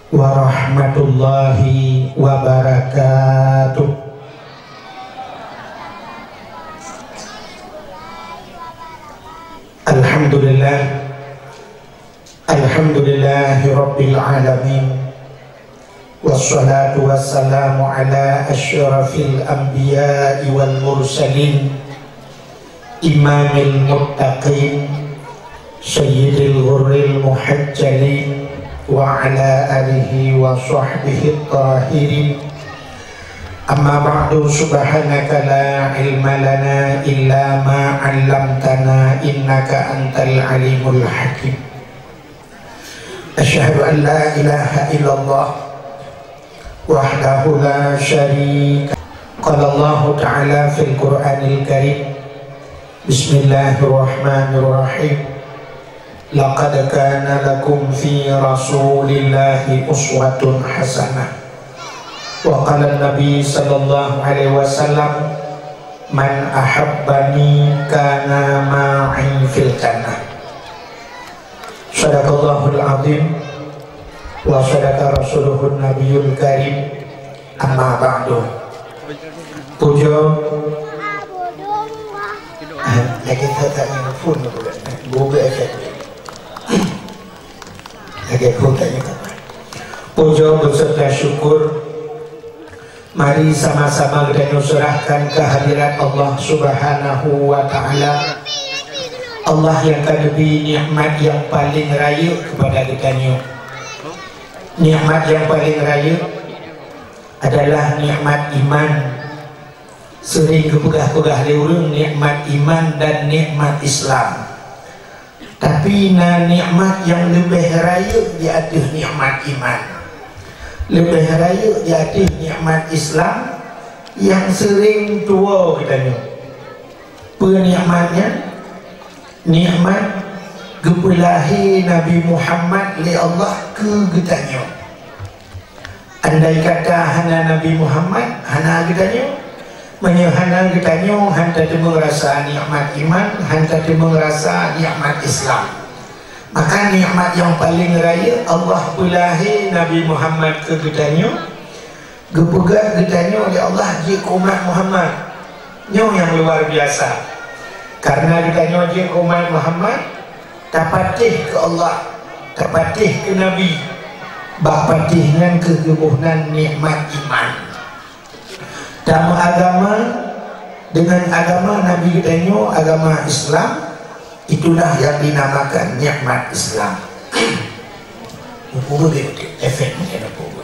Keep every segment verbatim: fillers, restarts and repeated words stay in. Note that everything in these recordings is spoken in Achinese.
Warahmatullahi wabarakatuh. Alhamdulillah. Alhamdulillahirabbil alamin. Wassalatu wassalamu ala asyrafil anbiya'i wal mursalin, imamil muttaqin, sayyidil ghurril muhajjalin, wa ala alihi wa sahbihi tahirin. Amma ba'du, subhanaka la ilma lana illa ma 'allamtana, innaka antal alimul hakim. Asyhadu an la ilaha illallah wahdahu la syarika. Qala Allahu ta'ala fil Qur'anil Karim, bismillahirrahmanirrahim. Laqad kana lakum fi Rasulillahi uswatun hasanah. Wa qala Nabi sallallahu alaihi wasallam, "Man ahabbani kana ma'i fil jannah." Sadaqallahul azim wa sadaqa rasuluhun nabiyul karim. Amma ba'du. Puja, eh, lagi saya tak nyampe phone tu, buka aja. Lagi phone tak nyampe. Puja beserta syukur mari sama-sama geutanyoe serahkan kehadirat Allah Subhanahu wa Ta'ala. Allah nyang ka neubri nikmat nyang paleng rayeuk keupada geutanyoe. Nikmat nyang paleng rayeuk adalah nikmat iman. Seuring geupeugah-peugah lé ureuëng nikmat iman dan nikmat Islam. Tapi na nikmat nyang leubeh rayeuk di ateueh nikmat iman, leubeh rayeuk di ateueh nikmat Islam nyang seuring tuwoe geutanyoe. Peue nikmat nyan? Nikmat geupeulahé Nabi Muhammad lé Allah keu geutanyoe. Andai kata hana Nabi Muhammad, hana geutanyoe. Meunyoe hana geutanyoe, han tateumeung rasa nikmat iman, han tateumeung rasa nikmat Islam. Maka nikmat nyang paleng rayeuk, Allah peulahé Nabi Muhammad keu geutanyoe, geupeugah geutanyoe lé Allah jeuet keu umat Muhammad. Nyoe nyang luar biasa. Karena geutanyoe jeuet keu umat Muhammad, tapatéh keu Allah, tapatéh keu Nabi. Bak patéh nyan keuh geuboh nan nikmat iman. Tameuagama dengan agama Nabi geutanyoe, agama Islam, itulah yang dinamakan nikmat Islam. Muphom beutôi efek nyan, muphom.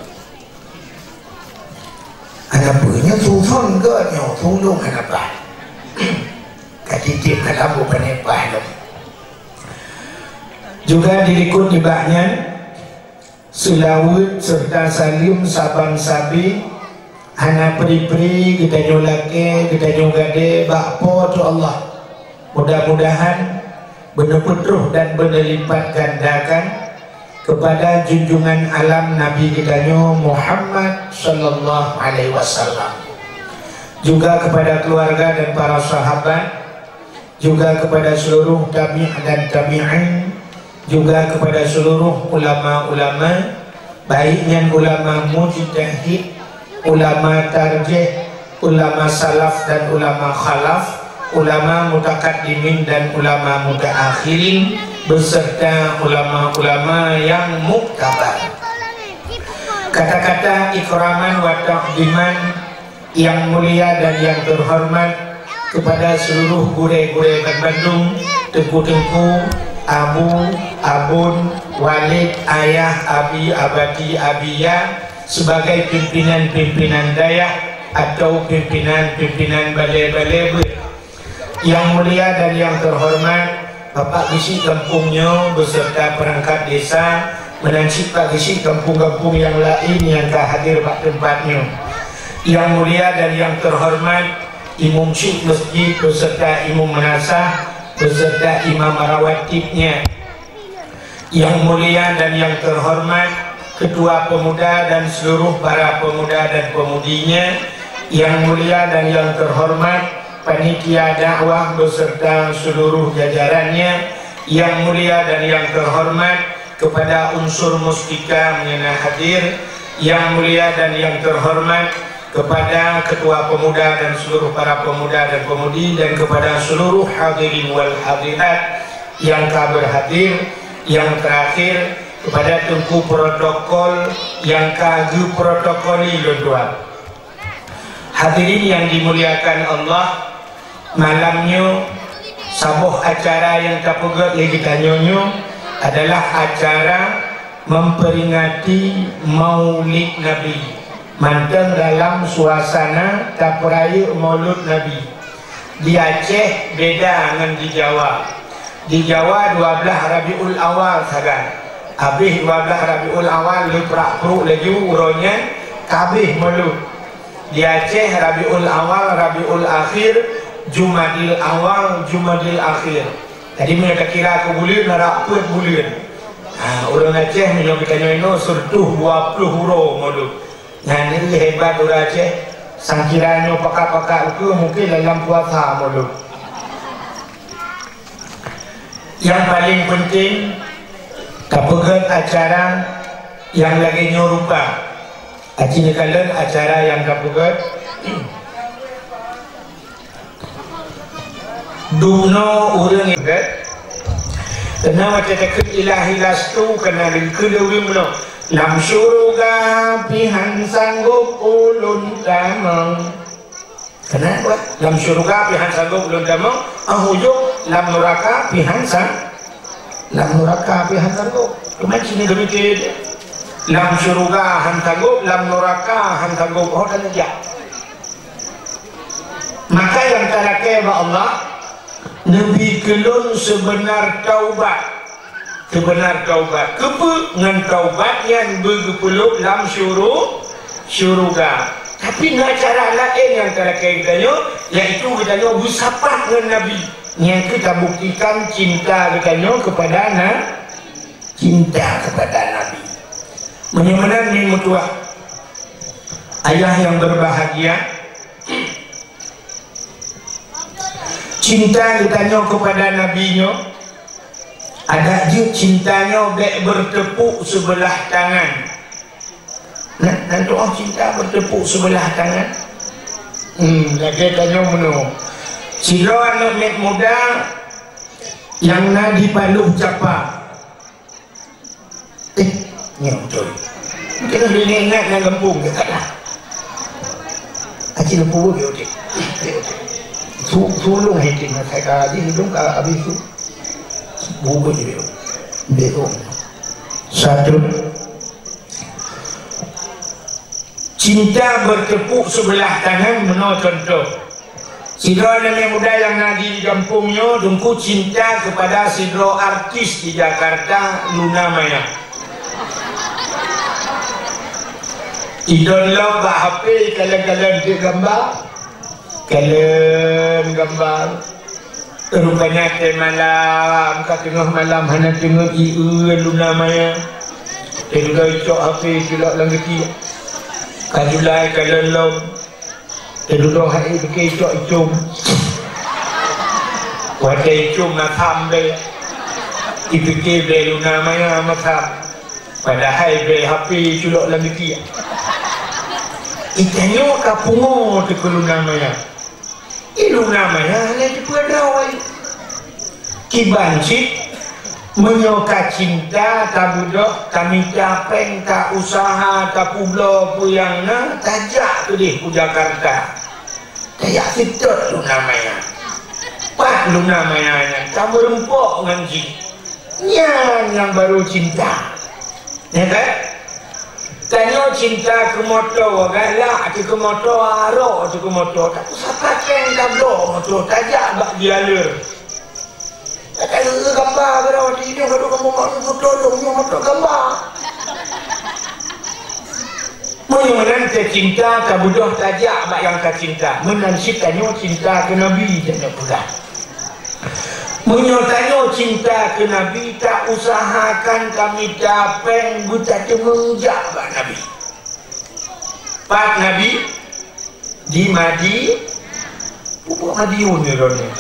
Hana peue nyoe, suson geuh nyoe, sulông hana paih. Ka titip ka lampu pané paih lom. Juga dilikot nibak nyan, seulaweuet serta saleuem saban sabe hana pri-pri geutanyoe lakée, geutanyoe gadée bak Po teu Allah. Mudah-mudahan beuneupeutroh dan beuneulipatgandakan kepada junjungan alam Nabi geutanyoe Muhammad sallallahu alaihi wasallam, juga kepada keluarga dan para sahabat, juga kepada seluruh tabi' dan tabi'in, juga kepada seluruh ulama-ulama, baik nyan ulama mujtahid, ulama tarjih, ulama salaf dan ulama khalaf, ulama mutakaddimin dan ulama mutaakhirin, beserta ulama-ulama yang muktabar. Kata-kata ikraman wa ta'ziman yang mulia dan yang terhormat kepada seluruh gurée-gurée banbandum, teungku-teungku, abu, abon, walid, ayah, abi, abati, abiya, sebagai pimpinan-pimpinan dayah atau pimpinan-pimpinan balée-balée beuet. Yang mulia dan yang terhormat Bapak Geuchik gampông nyoe beserta perangkat desa, meunan cit Pak Geuchik gampông-gampông nyang laén nyang ka hadir bak teumpat nyoe. Yang mulia dan yang terhormat Imum Chik Masjid beserta Imum Meunasah beserta Imam Rawatibnya. Yang mulia dan yang terhormat Ketua Pemuda dan seluruh para pemuda dan pemudinya, yang mulia dan yang terhormat panitia dakwah beserta seluruh jajarannya, yang mulia dan yang terhormat Kepada unsur Mustika meunyoe na hadir, yang mulia dan yang terhormat, kepada Ketua Pemuda dan seluruh para pemuda dan pemudi, dan kepada seluruh hadirin wal hadirat yang ka berhadir, yang terakhir, kepada Teungku Protokol yang ka geuprotokoli lôn tuan. Hadirin yang dimuliakan Allah, malam nyoe saboh acara nyang tapeugét lé geutanyoe nyoe adalah acara memperingati Maulid Nabi. Mantong dalam suasana tapeurayeuk Maulud Nabi. Di Aceh beda ngon di Jawa. Di Jawa dua belas Rabiul Awal sagai. Habéh dua belas Rabiul Awal, lé prak-pruk laju uroe nyan, ka habéh Maulud. Di Aceh, Rabiul Awal, Rabiul Akhir, Jumadil Awal, Jumadil Akhir. Jadi, meunyoe takira keu buleuen, na rab peuet buleuen. Ha, ureuëng Aceh, meunyoe geutanyoe inoe, seureutôh dua ploh uroe Maulud. Nyan nyoe hebat ureuëng Aceh. Sangkira nyoe pakat-pakat ukeue, mungken lam puasa Maulud. Nyang paleng peunteng, tapeugét acara nyang lagée nyoe rupa. Aci neukalon acara nyang tapeugét. Dumnoe ureuëng gét. Teuma watée takheun Ilahi lastu, kana dikeue lé ureuëng bunoe. Lam syeuruga pih han sanggob ulôn tamong. Kenapa? Lam syeuruga pih han sanggob ulôn tamong, ah ujong lam nuraka pih han sang-, lam nuraka pih han sanggob. Teuma cit nyoe geumikir, lam syeuruga han sanggob, lam nuraka han sanggob, oh, dan jak. Maka nyang talakée bak Allah, neubi keu lôn seubeuna taubat. Seubeuna taubat. Keupeue? Ngon taubat nyan beugeupeulhok lam syuru-, syeuruga. Tapi na cara laén nyang talakée geutanyoe, yaitu geutanyoe beusapat ngon Nabi. Nyang keu tabuktikan cinta geutanyoe keupada na-, cinta keupada Nabi. Meunyoe meunan, nyoe meutuah, ayah yang berbahagia, cinta geutanyoe keupada Nabi nyoe, adak jeuet cinta nyoe bék beurteupuk seubeulah tangan. Nah, na tu'oh cinta beurteupuk seubeulah tangan? Hmm, lagée tanyoe meunoe. Sidroe aneuëk miet muda nyang na di Paloh Capa. Eh, nyoe beutôi. Mungkin lebih ingat ngon gampông ke tak lah. Aci lempu dia oke. Su-, sulung hidin saya kaji hidung ka habis tu. Bubut dia. Dia tu. Satu. Cinta bertepuk sebelah tangan, meunoe contoh. Sidroe aneuk muda nyang na di gampông nyoe, Teungku, cinta kepada sidroe artis di Jakarta, Luna Maya. I-download bak H P, kalon-kalon cit gamba. Kalon gamba. Rupanya watée malam, ka teungoh malam hana teungeut ie Luna Maya. Teududoe icok H P culok lam geuti. Ka julai kalon lom. Teududoe hai pike icok icum. Watée icum masam bée. Ipike bée Luna Maya masam. Padahai bée H P culok lam geuti. Itanyoe ka pungo teuh keu Luna Maya. I Luna Maya hana jipeuet droe. Kiban cit, meunyoe ka cinta, tabeudôh, tamita péng, ta-usaha, tapeubloe peue nyang na, tajak keudeh u Jakarta. Tajak seutôt Luna Maya. Pat Luna Maya nyan, tameureumpok ngon jih. Nyan nyang barô cinta. Ya kan? Tanyoe cinta keu moto, galak teuh keu moto, arok teuh keu moto. Tak usah paténg tabloe moto, tajak bak dealer. Tajak gamba keudroe, di idong kadu kamoe moto, nyoe moto gamba. Meunyoe meunan teucinta, tabeudôh tajak bak nyang tacinta. Meunan cit tanyoe cinta keu Nabi, tanyoe peugah. Meunyoe tanyoe cinta keu Nabi, ta-usahakan tamita péng beutateumé jak bak Nabi. Pat Nabi? Di Madi-, pupuk Madiun ni droeneuh.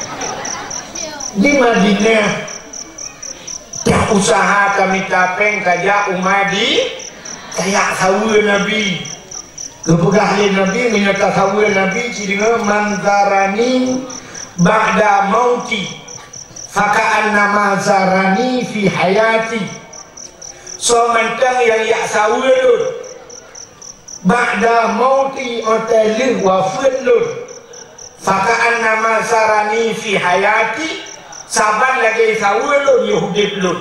Di Madinah. Useuha tamita péng tajak u Madi-, tajak saweue Nabi. Geupeugah lé Nabi, meunyoe tasaweue Nabi, ci deungoe, "Man zarani ba'da mauti, faka'annama zarani fi hayati." Soe mantong nyang jak saweue lôn ba'da mauti, óh lheueh wafeuet lôn, faka'annama zarani fi hayati, saban lagée saweue lôn yoh udeb lôn.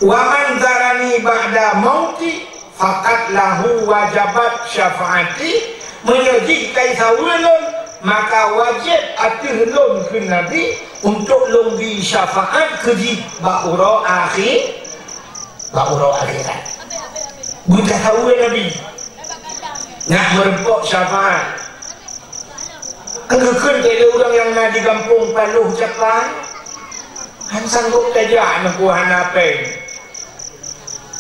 Wa man zarani ba'da mauti, faqad lahu wajabat syafaati. Meunyoe jih ka jisaweue lôn, maka wajéb ateueh lôn kheun Nabi untuk lôn bri syafaat keu jih bak uroe akhi-, bak uroe akhirat. Beutasaweue Nabi. Nak meureumpok syafaat. Geukheun lé ureuëng nyang na di gampông Paloh Capa, han sanggob tajak nangku hana péng.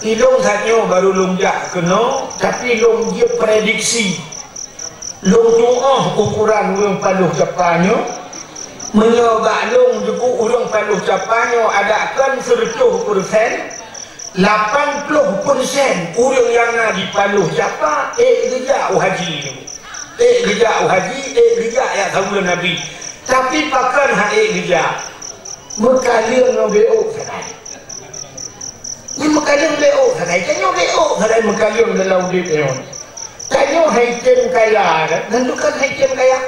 Ilôn that nyoe barô lôn jak keunoe, tapi lôn jeuet prediksi. Lôn tuoh ukoran ureuëng Paloh Capa nyoe. Meunyoe bak lôn jeuet ureuëng Paloh Capa nyoe ada kon seureutôh persen, lapan ploh persen ureuëng nyang na di Paloh Capa ék geujak u haji nyoe. Ék geujak u haji, ék geujak jak saweue Nabi. Tapi pakon han ék geujak? Meukaleueng ngon B O sagai. Nyan meukaleueng B O sagai. Tanyoe B O sagai meukaleueng dalam udeb nyoe. Tanyoe hai tem kaya, kan? Nyan tu kan hai tem kaya.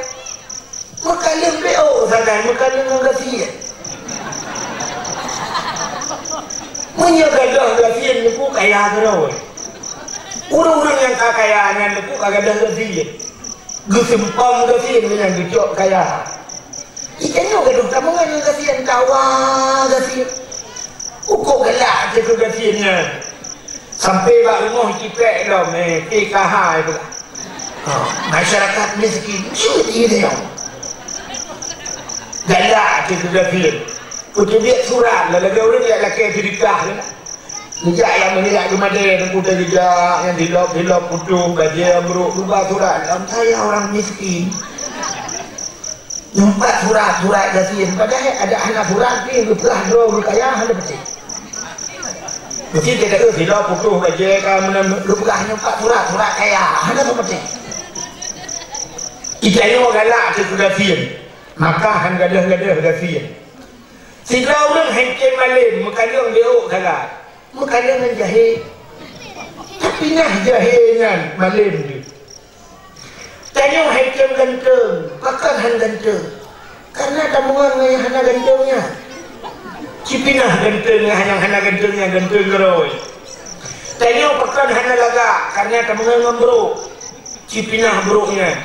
Meukaleueng B O sagai, meukaleueng ngon gasien. Meunyoe gadôh gasien, nyan ku kaya keudroe. Ureuëng-ureuëng nyang ka kaya nyan, nyan ku ka gadôh gasien. Geuseumpang gasien nyan geucok kaya. Itanyoe gadôh tameungon ngon gasien, tawa gasien. Ukoe galak teuh keu gasien nyan. Sampai bak rumoh cipék lom, eh, P K H ipeugah. Ha, masyarakat miskin, jeuet ié deungoe. Galak teuh keu gasien. Peuteubiet surat, lagée ureuëng jak lakée seudeukah. Geujak nyang meunilak geumadée, teungku teuh geujak, nyang dilop-dilop putôh, bajée brôk, geuba surat, "Lam saya orang miskin." Nyoe pat surat, surat gasien, padahai adak hana surat pih, geupeugah droe geukaya, hana peuté. Meusti teuka dilop putôh, bajée ka meunan, geupeugah nyoe pat surat, surat kaya, hana peuté. Itanyoe galak teuh keu gasien, maka han gadôh-gadôh gasien. Sidroe ureuëng hai tem malém, meukaleueng B O sagai. Meukaleueng ngon jahé. Tapi nah jahé nyan malém jeuet. Tanyoe hai tem ganteueng, pakon han ganteueng? Karena tameungon ngon nyang hana ganteueng nyan. Cipinah ganteueng ngon nyang hana ganteueng nyan, ganteueng keudroe. Tanyoe pakon hana lagak? Karena tameungon ngon brôk. Cipinah brôk nyan.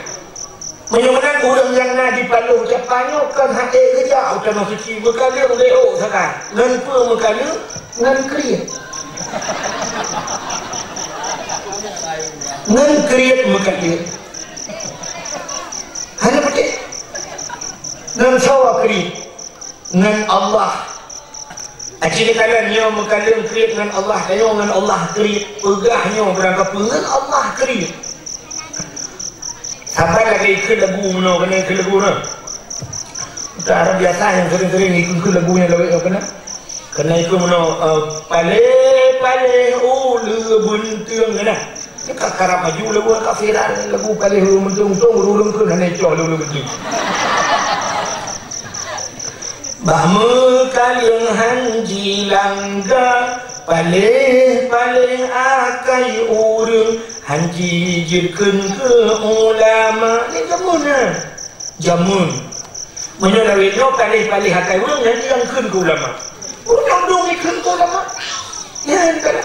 Meunyoe meunan ureuëng nyang na di Paloh Capa nyoe kon han ék geujak u Tanoh Suci, meukaleueng B O sagai. Ngon peue meukaleueng? Ngon kriet. Ngon kriet meukaleueng. Hana peuté. Ngon sawa kriet. Ngon Allah. Aci neukalon nyoe meukalon kriet ngon Allah, tanyoe ngon Allah kriet. Peugah nyoe beurangkapeue ngon Allah kriet. Saban lagée ikheun lagu meunoe, keuneuk ikheun lagu na. Ureuëng Arab biasa nyang sering-sering ikheun lagu nyang lawét nyoe keuneuk. Keuneuk ikheun meunoe, eh, paléh-paléh uleue beunteung keuneuk. Ka karab maju lagu ka viral lagu paléh uleue beunteung, untung ureuëng kheun hana icok lagu beunteung. Bah meukaleueng han jilangga, paléh-paléh akai ureuëng, han jijeuet kheun keu ulama. Nyan jameun na. Jameun. Meunyoe lawét nyoe paléh-paléh akai ureuëng, nyan jilangkheun keu ulama. Ureuëng dong jikheun keu ulama. Nyan kan.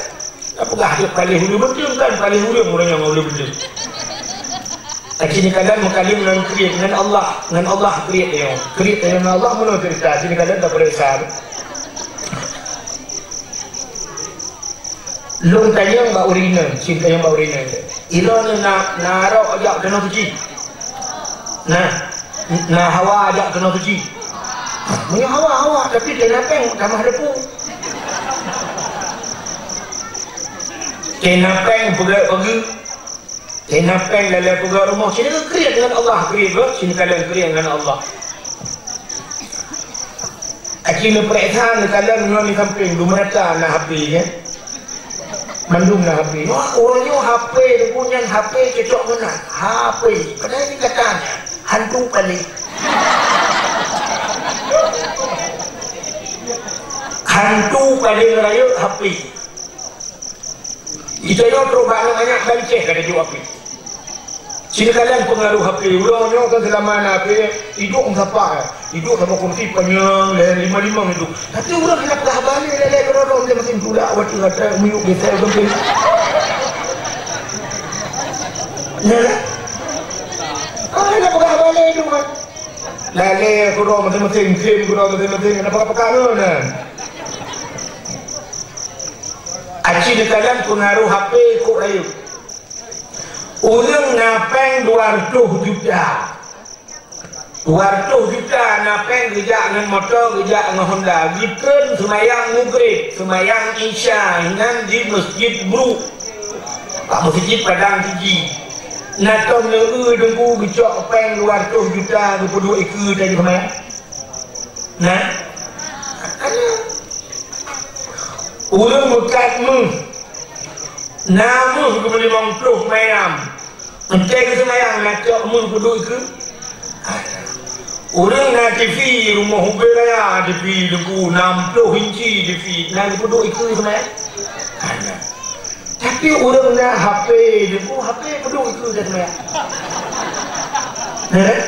Tapeugah jeuet paléh uleue beunteung kan, paléh ureuëng, ureuëng nyang uleue beunteung. Aci neukalon meukalon ngon kriet, ngon Allah, ngon Allah kriet nyoe. Kriet nyoe ngon Allah meunoe ceurita, aci neukalon tapeuriksa. Lôn tanyong bak ureuëng inong, cit tanyong bak ureuëng inong. Ilôn na, na rok jak Tanoh Suci. Nah, na hawa jak Tanoh Suci. Meunyoe hawa, hawa, tapi tena péng tamah depu. Tena péng peugét pagi. Tena péng lalée peugét rumoh, sini kriet ngon Allah, kriet beuh, sini kalon kriet ngon Allah. Aci neupeuriksa, neukalon ngon di sampéng, dum rata na H P kan. Mandum na H P. Wah, ureueng nyoe H P, deungon nyan H P cocok meunan. H P. Padahai di katanya hantu paléng. Hantu paléng rayeuk H P. Ita nyoe trok bak aneuk manyak bancéh ka tajok H P. Sinoe kalian pengaruh H P. Uroe nyoe kan seulama na H P, iduek meusapa, iduek saboh kursi panyang, lhèe limong-limong iduek. Tapi ureueng hana peugah haba lé, lé-lé keudroe-droe masing-masing tulak, watèe gata miyueb geusai ureueng pih. Ya kan? Ah, hana peugah haba lé iduek kan. Lalé keudroe masing-masing, game keudroe masing-masing, hana peugah-peugah lôn kan. Aci neukalon pengaruh H P kok rayeuk. Ureueng na péng dua reutôh juta. Dua reutôh juta na péng, geujak ngon moto, geujak ngon Honda. Geutreun seumayang Maghrib, seumayang Isya nyan di Masjid Bruk. Bak Masjid Padang Tiji. Na tom neu-eu deungon geucok péng dua reutôh juta geupeuduek ikeue tajak seumayang. Nah, ureueng meukat méuh, na méuh geupeulimong ploh mayam, entée geuseumayang na cok méuh peuduek ikeue. Ureueng na T V, rumoh ubé raya T V deungon nam ploh inci T V, na geupeuduek ikeue seumayang. Tapi ureueng na H P deungon H P peuduek ikeue seumayang. Nah, kan?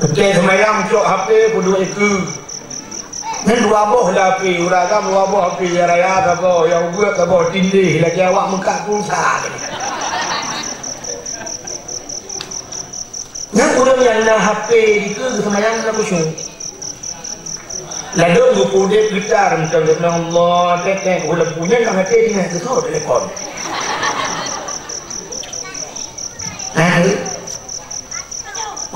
Entée seumayang cok H P peuduek ikeue. Nyan dua boh lah H P, ureueng agam dua boh H P, nyang raya saboh, nyang ubeut saboh, tindéh, lagèe awak meukat pulsa. Nyan ureueng nyang na H P dikeue geuseumayang na khusyuk. Ladôm geupeuudép gitar, meunan Allah, tek-tek, walaupun nyan lam até ingat keu soe telepon. Nah,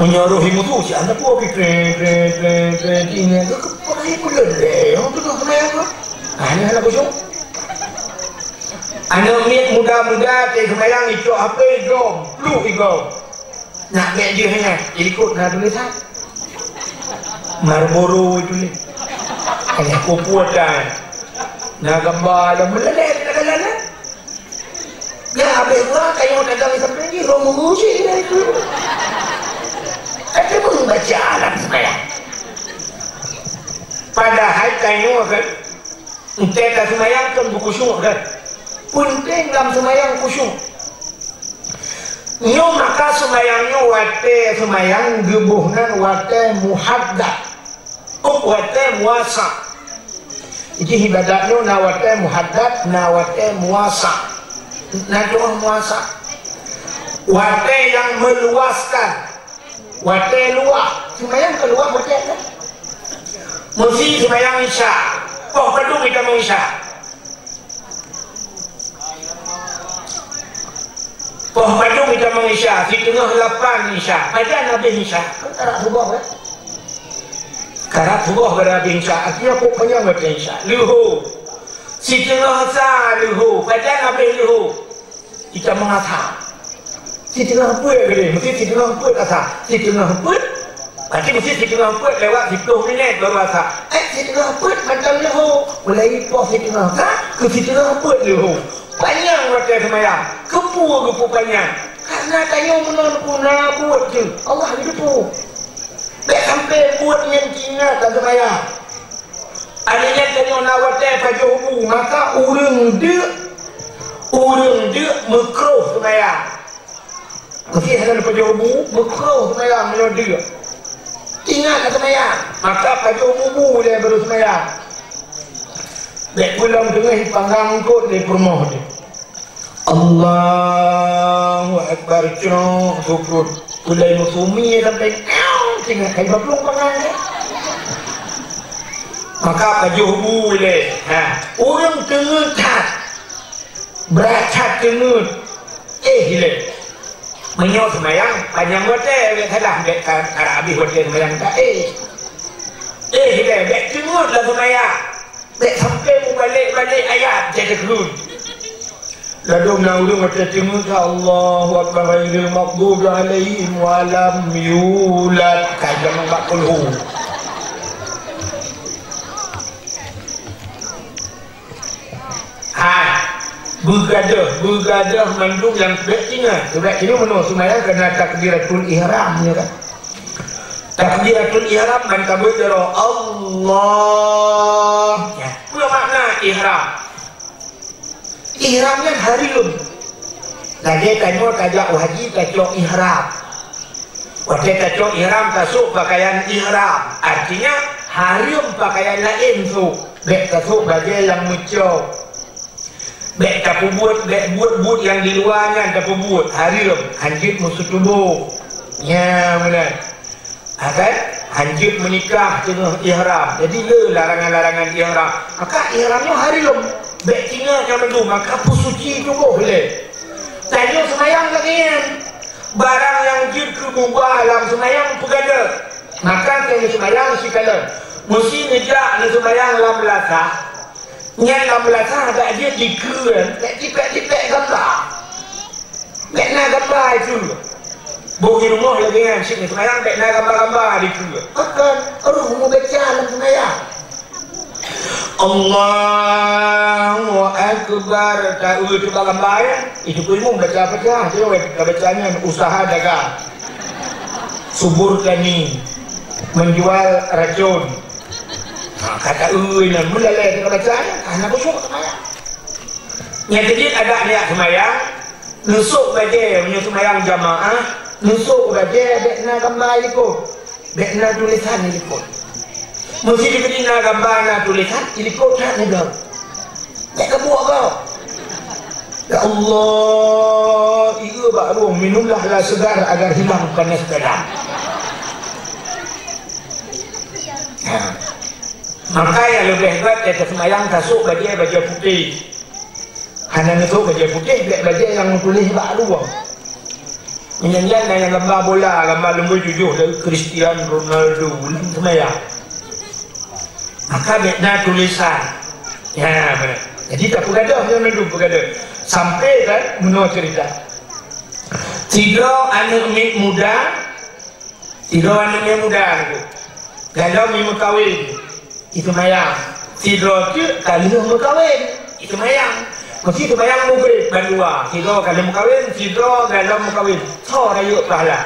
Meunyoe roh imeum cit hana peue pi, treng, treng, treng, treng, ingat keu peue peuleueh lé, nyang teungoh seumayang tu. Ah, nyan hana khusyuk. Aneuk miet muda-muda teuh seumayang icok H P igom, pluek igom. Nak bèk jeuet nyan, di likot na tulisan. Marlboro ituléh. Hana peue-peue dan na gamba lam meuleleh, na gamba. Nyan habéh gura, tanyoe dagang di sampéng jih, roh meunguji dari tu. Tapi pun baca lam seumayang. Padahai tanyoe kan, entée taseumayang kan beukhusyuk kan. Peunteng lam seumayang khusyuk. Nyoe maka seumayang nyoe watée seumayang geuboh nan watée muhaddad. Ôk watée muasa. Jadi ibadat nyoe na watée muhaddad, na watée muasa. Na dua muasa. Watée nyang meuluaskan. Watée luwah. Seumayang ka luwah watée nyan. Meusi seumayang Isya. Poh padum itamong Isya. Poh padum itamong Isya, siteungoh lapan Isya. Pajan habéh Isya? Kan karab suboh, kan? Karab suboh baru habéh Isya. Artinya, pok panyang watée Isya. Leuhô. Siteungoh sa leuhô. Pajan habéh leuhô? Itamong Asa. Siteungoh peuet keudeh, meusti siteungoh peuet Asa. Siteungoh peuet, berarti meusti siteungoh peuet lewat siploh minét baru Asa. Eh, siteungoh peuet mantong leuhô. Mulai poh siteungoh sa keu siteungoh peuet leuhô. Panyang watée seumayang. Keupeue geupeu panyang? Karena tanyoe meunan pun na buet jeuet. Allah geuteupeue. Bèk sampoe buet nyan teuingat lam seumayang. Akhirnya tanyoe na watée pajoh bu, maka ureueng deuk, ureueng deuk meukroh seumayang. Meusti hana pajoh bu, meukroh seumayang meunyoe deuk. Ingat ka seumayang, maka pajoh bu-bu lé baru seumayang. Bèk pulang teungoh panggang kot lé peurumoh teuh. Allahu Akbar, cok, sukut. Ulai musumi sampai kau tengah kai baplong pangan. Maka pajoh bu lé. Ha, ureueng teungeut that. Brat that teungeut. Eh, lé. Meunyoe seumayang panyang watée, bèk salah, bèk ka, ka habéh watée seumayang ka. Eh. Eh, lé, bèk teungeut lam seumayang. Bèk sampoe mubalek-balek ayat jadeuh kheun. Ladôm na ureueng watée teungeut ka Allahu Akbar ghairil maghdubi alaihim walam yulad. Ka jameun bak kulhu. Beugadôh, beugadôh mandum nyang bèk tinggai. Bèk tinggai meunoe seumayang keunan takbiratul ihram, ya kan? Takbiratul ihram ban tabeuet jaroe Allah. Ya. Peue makna ihram? Ihram nyan hareuem. Lagèe tanyoe tajak haji tacok ihram. Watèe tacok ihram tasôk pakaian ihram. Artinya hareuem pakaian laén sôk. Bèk tasôk bajèe nyang meucok. Bèk tapeubuet, bèk buet-buet nyang di luwa nyan tapeubuet. Hareuem, hanjeuet meuseutubôh. Nya meunan. Ha kan? Hanjeuet meunikah teungoh ihram. Jadi le larangan-larangan ihram. Maka ihram nyoe hareuem. Bèk tinggai nyang mandum, maka peusuci tuboh lé. Tanyoe seumayang lagèe nyan. Barang nyang jeuet keu mubah lam seumayang peugadôh. Maka tanyoe seumayang sikalon. Meusé neujak neuseumayang lam beulasah. Nyan lam beulasah bèk jeuet dikeue, bèk tipèk-tipèk gamba. Bèk na gamba dikeue. Boh di rumoh lagèe nyan, cit neuseumayang bèk na gamba-gamba dikeue. Pakon, roh meubaca lam seumayang. Allahu Akbar. Taeu teuba gamba nyan. Itu pun imum baca Fatihah, taeu baca nyan usaha dagang. Subur tani, menjual racun. Ha, ka taeu nyan, meulalè teuka baca nyan, hana khusyuk seumayang. Nyang keujeuet adak neujak seumayang, neusôk bajèe, meunyoe seumayang jamaah, neusôk bajèe bèk na gamba di likôt, bèk na tulésan di likôt. Meusé dikeudi na gamba na tulésan, di likôt that neudong. Bèk kabuok gob. Ya Allah, ieu bak rueng, minumlah la segar agar hilang panas dalam. Ha. Maka nyang leubeh gèt, watèe taseumayang tasôk bajèe, bajèe putéh. Hana neusôk bajèe putéh, bèk bajèe nyang meutuléh bak luwa. Meunyan na nyang gamba bola, gamba lumbôi tujoh lé Cristiano Ronaldo lam seumayang. Maka bèk na tulésan. Ya, beuna. Jadi tapeugadôh, nyan mandum peugadôh. Sampai kan meunoe ceurita. Sidroe aneuk miet muda, sidroe aneuk miet muda nyan, galom jimeukawen. Iseumayang. Sidroe teuk ka lheueh meukawen, iseumayang. Meusé seumayang mugreb bandua. Sidroe ka lheueh meukawen, sidroe galom meukawen. Soe rayeuk pahala?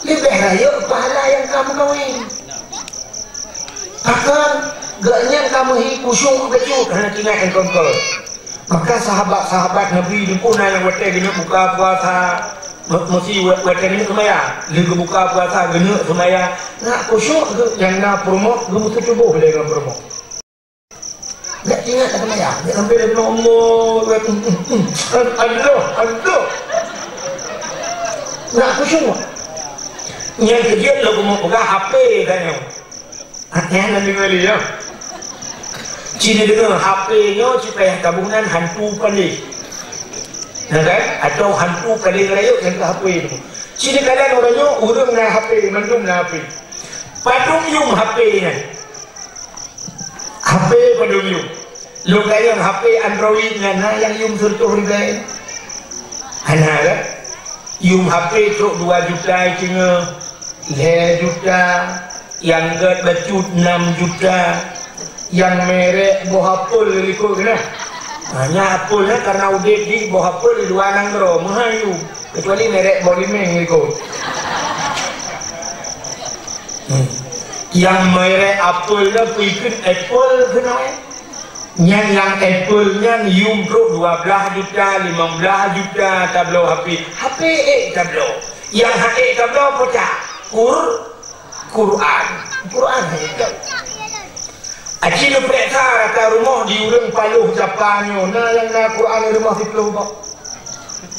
Leubeh rayeuk pahala nyang ka meukawen. Pakon, gobnyan ka meuhi khusyuk bacut, hana teuingat ngon kon-kon. Maka sahabat-sahabat Nabi nyoe pun na nyang watèe geuneuk buka puasa, me-, meusi wa-, watèe geuneuk seumayang. Lheueh geubuka puasa, geuneuk seumayang. Na khusyuk geuh nyang na peurumoh, geumeuseutubôh lé ngon peurumoh. Gèt ingat ka seumayang, gèt sampoe lé Allah, adoh, adoh. Na khusyuk. Nyang keujeuet lôn keumeung peugah H P tanyoe. Nyan na deungoe lé, ya. Ci neudeungoe H P nyoe ci payah taboh nan hantu paléng. Na kan? Atau hantu paléng rayeuk nyang keu H P nyoe. Ci neukalon uroe nyoe ureueng na H P, mandum na H P. Padum yum H P nyan. H P padum yum. Lôn kalon H P Android nyan na nyang yum sireutôh ribèe. Hana kan? Yum H P trok dua juta i teungoh, lhèe juta, nyang gèt bacut nam juta, nyang merek boh Apple likôt keunoe. Ha, nyan Apple nyan karena udép jih boh Apple di luwa nanggroe, meuhai yum, kecuali merek boh limeng likôt. Hmm. Nyang merek Apple nyan pih kheun Apple keunoe. Nyan nyang Apple nyan yum trok dua blaih juta, limong blaih juta tabloe H P. H P ék tabloe. Nyang hana ék tabloe peue? Qur-, Quran. Quran hana ék tabloe. Aci neupeuriksa rata rumoh di ureueng Paloh Japa nyoe, na nyang na Quran di rumoh siplôh boh?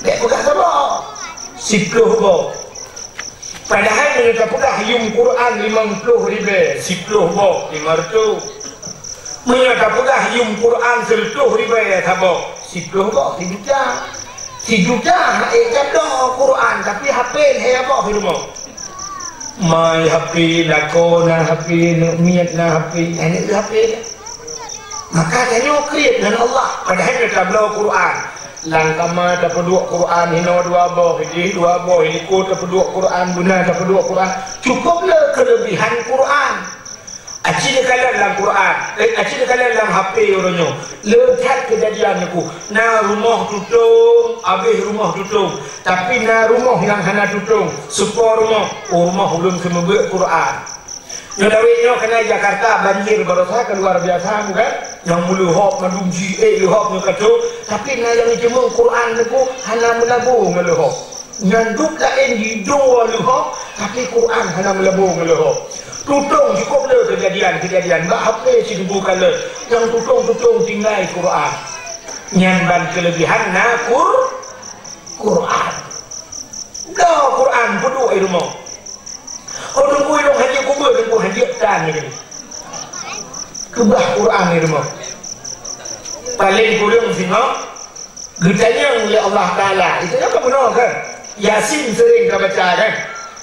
Bèk peugah saboh. Siplôh boh. Padahai meunyoe tapeugah yum Quran limong ploh ribèe, siplôh boh, lima reutôh. Meunyoe tapeugah yum Quran sireutôh ribèe saboh, siplôh boh, sijuta. Sijuta hana ék tabloe Quran, tapi H P lhèe boh di rumoh. Mai H P, lakoe na H P, neuk miet na H P, aneuk H P. Maka tanyoe kriet ngon Allah, padahai tabloe Quran. Lam kama tapeuduek Quran, inoe dua boh, idéh dua boh, ilikot tapeuduek Quran, beuna tapeuduek Quran. Cukup le keulebihan Quran. Aci neukalon lam Quran, eh, aci neukalon lam H P uroe nyoe. Le that keujadian nyoe ku. Na rumoh tutong, abéh rumoh tutong. Tapi na rumoh nyang hana tutong, seupôt rumoh. Oh, rumoh ulôn seumeubeuet Quran. Nyoe dawét nyoe keunan Jakarta banjir baroesa ka luar biasa, bukan? Nyang meuleuhop mandum ji, eh, leuhop nyoe ka trok. Tapi na nyang jimeueng Quran nyoe ku hana meulabô ngon leuhop. Nyan dum laén jidong leuhop, tapi Quran hana meulabô ngon leuhop. Tutong cukôp le keujadian-keujadian, bak H P sineubeuet kalon, nyang tutong-tutong tinggai Quran. Nyan ban keuleubihan na Qur-, Quran. Bloe Quran peuduek i rumoh. Oh, teungku, ilôn hanjeuet kubeue, teungku, hanjeuet tan nyoe. Keubah Quran i rumoh. Paleng kureueng singoh, geutanyong lé Allah Taala. Itu kan bunoe kan? Yasin sering ka baca kan?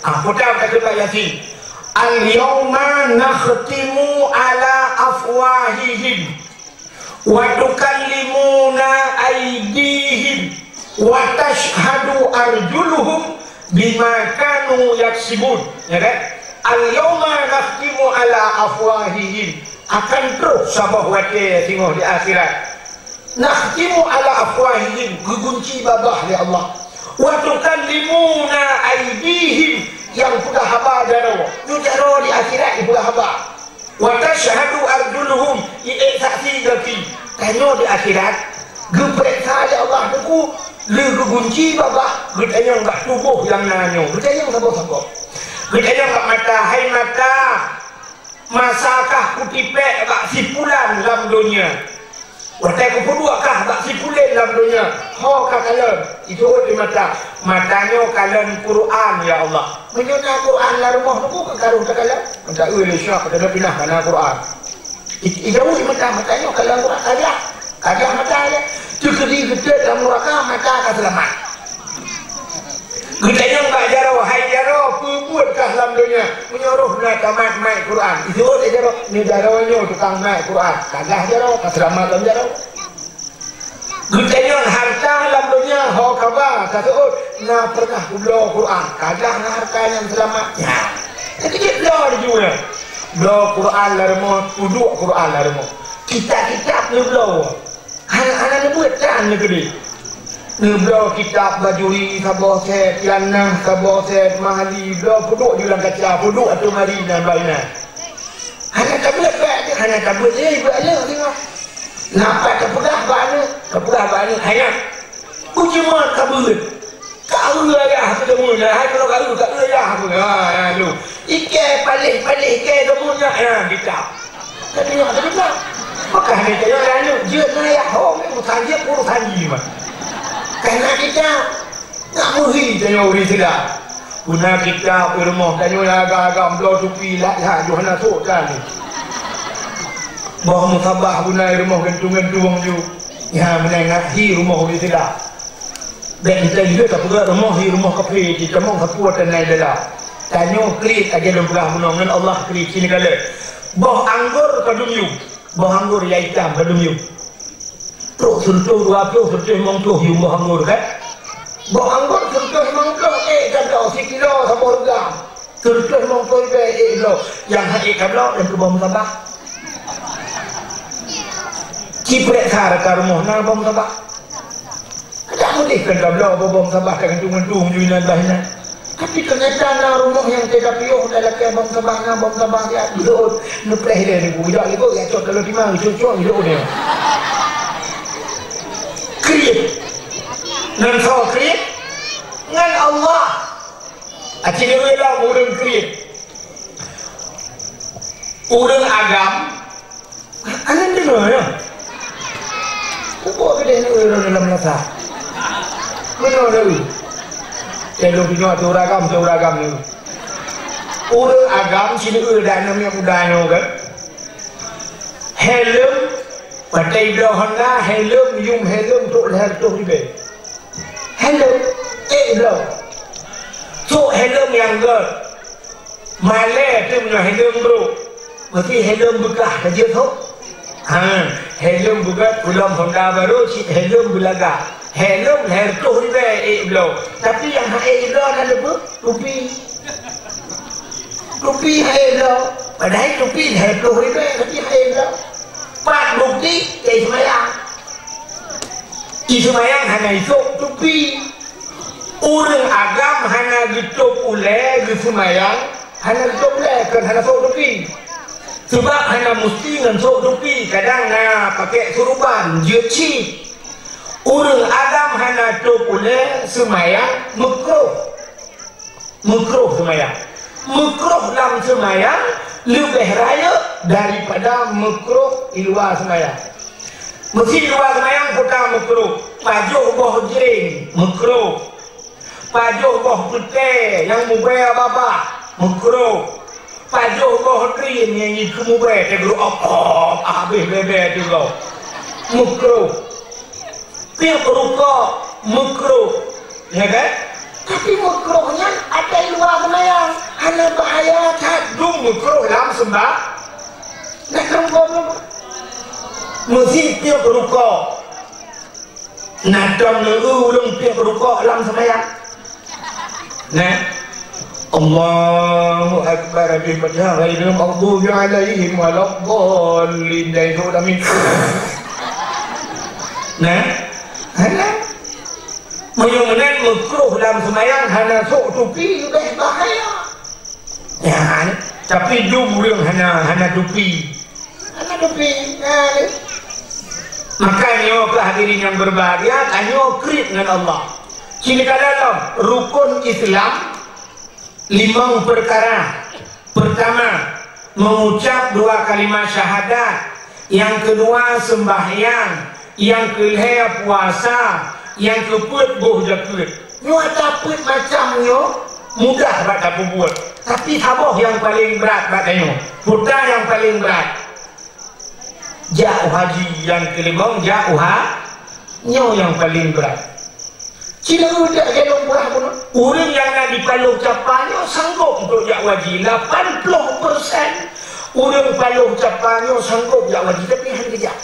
Ah, peue ta ka teuka Yasin. "Al-yauma nakhtimu ala afwahihim wa tukallimuna aidihim wa tashhadu arjuluhum bima kanu yaksibun." Ya kan? "Al-yauma nakhtimu ala afwahihim." Akan troh saboh watée singoh di akhirat. "Nakhtimu ala afwahihim," geugunci babah lé Allah. "Wa tukallimuna aidihim," nyang peugah haba jaroe. Nyoe jaroe di akhirat jipeugah haba. "Wa tashhadu arjuluhum," jiék saksi gaki. Tanyoe di akhirat, geupeuriksa lé Allah teungku, le geugunci babah, geutanyong bak tuboh nyang na nyoe. Geutanyong saboh-saboh. Geutanyong bak mata, "Hai mata, masa kah kutipék bak si pulan lam donya? Watée kupeuduek kah bak si pulan lam donya, ho ka kalon?" Jiteuôt lé mata, "Mata nyoe kalon Quran, ya Allah." "Meunyoe na Quran lam rumoh, neukô ka karoh takalon?" Mata eu lé syok, ka pinah hana Quran. I-, ijaweueb mata, "Mata nyoe kalon Quran, ka jah." Ka jah mata lé. Teukeudi geutot lam nuraka, mata ka seulamat. Geutanyong bak jaroe, "Hai jaroe, peue buet kah lam donya?" "Meunyoe roh na tamat mat Quran." Jiteuôt lé jaroe, "Nyoe jaroe nyoe tukang mat Quran." Ka jah jaroe, ka seulamat lam jaroe. Geutanyong harta lam donya, ho ka ba, ka seuôt, "Na pernah kubloe Quran." Ka jah na harta nyang seulamat. Nyan. Teukeujot bloe laju nyan. Bloe Quran lam rumoh, peuduek Quran lam rumoh. Kitab-kitab neubloe. Hana, hana neubeuet tan neukeudeh. Neubloe kitab Bajuri saboh set, Yanah saboh set, Mahali, bloe peuduek di lam kaca, peuduek ateueh mari nan bak inan. Hana tabeuet bak, hana tabeuet lé bak lé singoh. Na pat tapeugah bak aneuk, tapeugah bak aneuk, "Hai nak, ujeue mat ka beuet." Ka eu ayah keu deungon, hai keunoe ka eu, ka eu ayah keu. Ha, na lôn. Ikei paléh-paléh ikei deungon nyan, ha, kitab. Ka teunyok teudeungoe. Maka hana teunyok laju, jeuet ngon ayah, ho, urusan jih, urusan jih mah. Ka na kitab. Nak meuhi tanyoe ureueng Islam. Guna kitab i rumoh tanyoe agam-agam bloe tupi lat-lat, yoh hana sôk tan. Boh musabah guna i rumoh gantung-gantung ju. Nyan meunan ngat hi rumoh ureueng Islam. Bèk teuntèe jeuet tapeugah rumoh hi rumoh kafé, jitamong sapeue teunai dalam. Tanyoe kriet lagèe lôn peugah bunoe ngon Allah kriet sineugala. Boh anggor padum yum, boh anggor nyang itam padum yum. Trok sireutôh dua ploh, sireutôh limong ploh yum boh anggor kan? Boh anggor sireutôh limong ploh, ék tabloe sikilo saboh reugam. Sireutôh limong ploh ribèe ék bloe. Nyang han ék tabloe, nyan keu boh musabah. Ci peureksa rata rumoh na boh musabah. Adak meudeh keu tabloe boh-boh musabah tagantung-gantung ju inan bah inan. Tapi teunyata na rumoh nyang teuka piôh, talakèe boh musabah na boh musabah siat, jeuet neupreh lé niku. Jak likot, jak cok taloe timang, cok-cok, jeuet nyoe. Kriet. Ngon soe kriet? Ngon Allah. Aci deungoe lom ureueng kriet. Ureueng agam, aneuëk deungoe nyoe. Ubak keudeh nyoe ureueng lam lasa. Beuna nyoe. Teuh lôn deungoe teu ureueng agam, teu ureueng agam nyoe. Ureueng agam sineuk dan namiet muda nyoe kan. Helm, watèe bloe Honda, helm, yum helm trok lhèe reutôh ribèe. Helm, ék bloe. Trok helm nyang göt. Malèe teuh meunyoe helm brôk. Meusti helm beukah ka jeuet trok. Ha, helm beugöt, peulom Honda barô, cit helm beulaga. Helm lhèe reutôh ribèe ék bloe. Tapi nyang han ék bloe na leubeh tupi. Tupi han ék bloe. Padahai tupi lhèe ploh ribèe, tapi hai lom. Pat bukti, ka seumayang. Seumayang hana isôk tupi. Ureueng agam hana geutôp ulèe geuseumayang, hana geutôp ulèe, kon hana sôk tupi. Seubab hana musti ngon sôk tupi, kadang na pakèk suruban, jeuet cit. Ureueng agam hana tôp ulèe seumayang meukruh. Meukruh seumayang. Meukruh lam seumayang leubeh rayeuk daripada meukruh i luwa seumayang. Meusi luwa seumayang peue ka meukruh, pajoh boh jreng, meukruh. Pajoh boh peuté nyang mubèe babah, meukruh. Pajoh boh trin nyang jikeumubèe teugru op-op, habéh bèe-bèe teuh gob, meukruh. Piep rukok, meukruh. Ya kan? Tapi meukruh nyan ata i luwa seumayang, hana bahaya that dum meukruh lam seumba-, lam seumba-, meusi piep rukok. Na tom neu-eu ureueng piep rukok lam seumayang. Nah. Allahu Akbar, habéh Fatihah, ghairil maghdubi alaihim waladdallin. Dai tu amin. Nah. Hana. Meunyoe meunan meukruh lam seumayang hana sôk tupi leubeh bahaya. Nyan, tapi dum ureueng hana, hana tupi. Hana tupi, nyan. Makanya, para hadirin yang berbahagia, tanyoe kriet ngon Allah. Sini ka dalam rukun Islam limong perkara. Pertama, mengucap dua kalimat syahadat. Yang kedua, sembahyang. Nyang keulhèe puasa, nyang keupeuet boh jakeuet. Nyoe tapeuet macam nyoe mudah bak tapeubuet, tapi saboh nyang paleng brat bak tanyoe. Peue nyang paleng brat? Jak u haji, nyang keulimong jak u ha-, nyoe nyang paleng brat. Cina udah galong murah pun. Ureueng nyang na di Paloh Capa nyoe sanggob untuk jak u haji. Lapan ploh persen ureueng Paloh Capa nyoe sanggob jak u haji, tapi han geujak.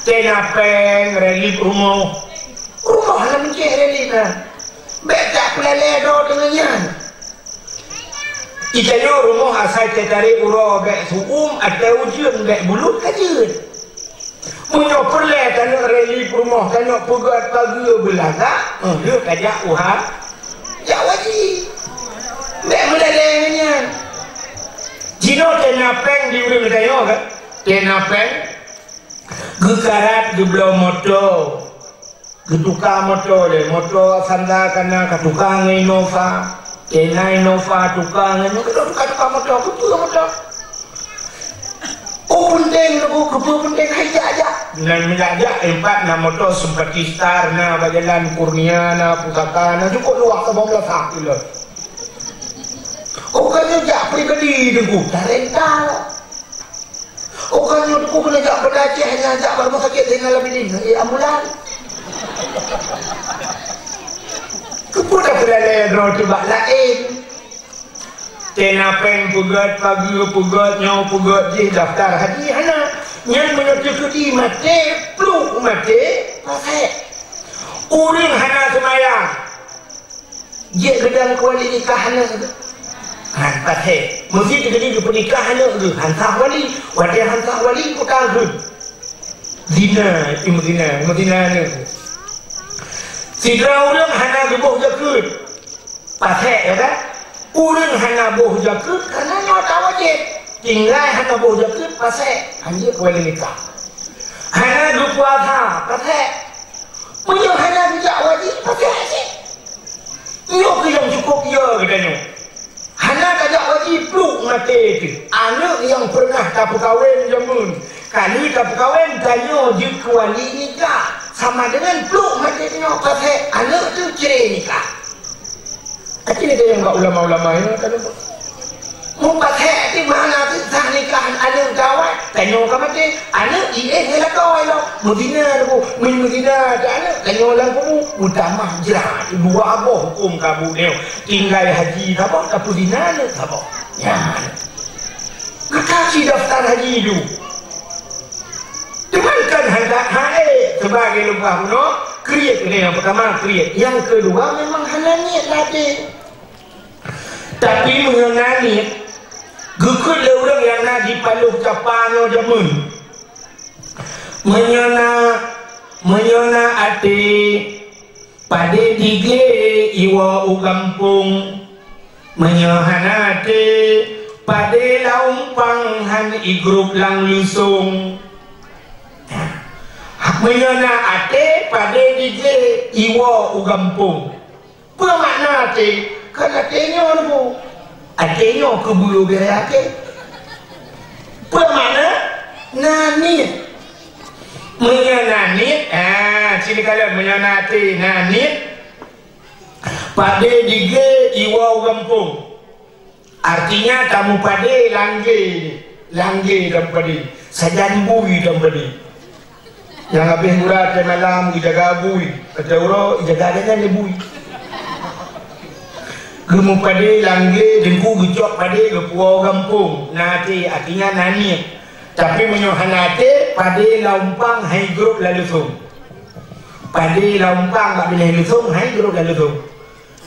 Tena péng relief rumoh. Rumoh hana meucéh relief na. Bèk jak peulalèe droe deungon nyan. Di tanyoe rumoh asai teutarek uroe bèk su'um, ateueh ujeuen bèk bulut ka jeuet. Meunyoe peureulèe taneuk relief rumoh, taneuk peugöt pageue beulagak, eh, lheueh tajak u ha-, jak u haji. Bèk meulalèe ngon nyan. Jinoe tena péng di ureueng tanyoe kan? Tena péng. Geukarat geubloe moto. Geutuka moto lé, moto Avanza ka na, ka tuka ngon Innova. Tena Innova tuka ngon nyoe, ka tuka-tuka moto, keupeue moto. Oh, peunteng, keupeue peunteng, hai jak-jak. Nan jak-jak, empat na moto Simpati Star, na bak jalan Kurnia, na Pusaka, na cukôp luwah, saboh blasah kilo. Oh, ka nyoe jak pribadi, Teungku, tarental. Oh, ka nyoe Teungku keuneuk jak Banda Aceh, hana jak bak rumoh sakét Zainal Abidin, eh, ambulan. Keupeue tapeulalèe droe teuh bak laén? Tena péng peugöt pageue, peugöt nyoe, peugöt jih, daftar haji hana. Nyan meunyoe teukeudi maté, pluek maté, pasék. Ureueng hana seumayang. Jeuet geudong keu wali nikah aneuk geuh. Han pasék. Meusé teukeudi geupeunikah aneuk geuh, han sah wali. Watèe han sah wali, peue ka geuh? Zina, imeuzina, imeuzina aneuk geuh. Sidroe ureueng hana geuboh jakeuet. Pasék, ya kan? Ureueng hana boh jakeuet kareuna nyoe ata wajéb. Tinggai hana boh jakeuet, pasék. Han jeuet keu wali nikah. Hana geupuasa, pasék. Meunyoe hana geujak u haji, pasék cit. Nyoe keuh nyang cukôp yo geutanyoe. Hana tajak u haji pluek maté teuh. Aneuk nyang peureunah tapeukawen jameun, ka lheueh tapeukawen tanyoe jeuet keu wali nikah, sama deungon pluek maté tanyoe pasék aneuk teuh ciré nikah. Aci lé nyang bak ulama-ulama nyoe ka lupa. Meupasék teuh mana teuh sah nikah aneuk gawai, tanyoe ka maté, aneuk jiéh ngon lakoe lom. Meuzina Teungku, meun meuzina teuh aneuk, tanyoe lam kubu, meutamah jrat, dua boh hukôm kabu nyoe. Tinggai haji saboh, tapeuzina aneuk saboh. Nyan. Maka ci daftar haji du. Teuma kan hana haé, sebagai lumpah bunoe, kriet ni yang pertama kriet. Yang kedua memang hana niet ladé. Tapi meunyoe na niet, Geukheun lé ureuëng nyang na di Paloh Capa nyoe jameun. Meunyoe na, meunyoe na até, padé diglé iwoe u gampông. Meunyoe hana até, padé lam umpang hán igrôb lam leusông. Meunyoe na até, padé diglé iwoe u gampông. Peue makna até? Kan até nyoe, Teungku. Até nyoe keubeue bèe até. Peue makna? Na niet. Meunyoe na niet, ah, sini kalon meunyoe na até, na niet, padé diglé iwoe u gampông. Artinya, tameupadé langgé, langgé tameupadé, sajan bui tameupadé. Nyang habéh gura watèe malam geujaga bui, watèe uroe ijaga gobnyan lé bui. Geumeupadé langgé, Teungku, geucok padé geupuwoe gampông, na até, artinya na niet. Tapi meunyoe hana até, padé lam umpang hán igrôb lam leusông. Padé lam umpang bak binéh leusông hán igrôb lam leusông.